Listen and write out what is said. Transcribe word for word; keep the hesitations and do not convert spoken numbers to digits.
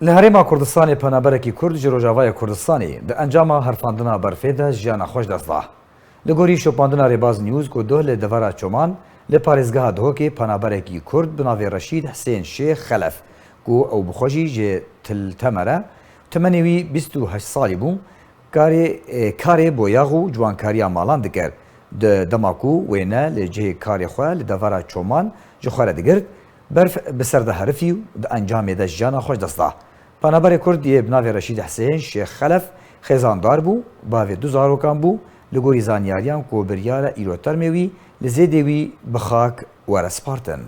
Li Herêma Kurdistanê penaberekî Kurd ji Rojavayê Kurdistanê di encama herfandina berfê de jiyana xwe ji dest da. Li gorî şopandina Rêbaz News ku doh li devera Çoman li parêzgeha Duhokê penaberekî Kurd bi navê Reşîd Hisên Şêx Xelef ku ew bi xwe jî ji Til Temer e, temenê wî bîst û heşt salî bû, karê, e, karê boyax û ciwankariya malan dikir. Di dema ku wêne li cihê karê xwe li devera Çoman ji xwe re digirt, berf bi ser de herifî û di encamê de jiyana xwe ji dest da. Penaberê Kurd yê bi navê Reşîd Hisên Şêx Xelef xêzandar bû, bavê du zarokan bû, li gorî zanyariyan ku biryar e îro termê wî li zêdê wî bi xak were spartin.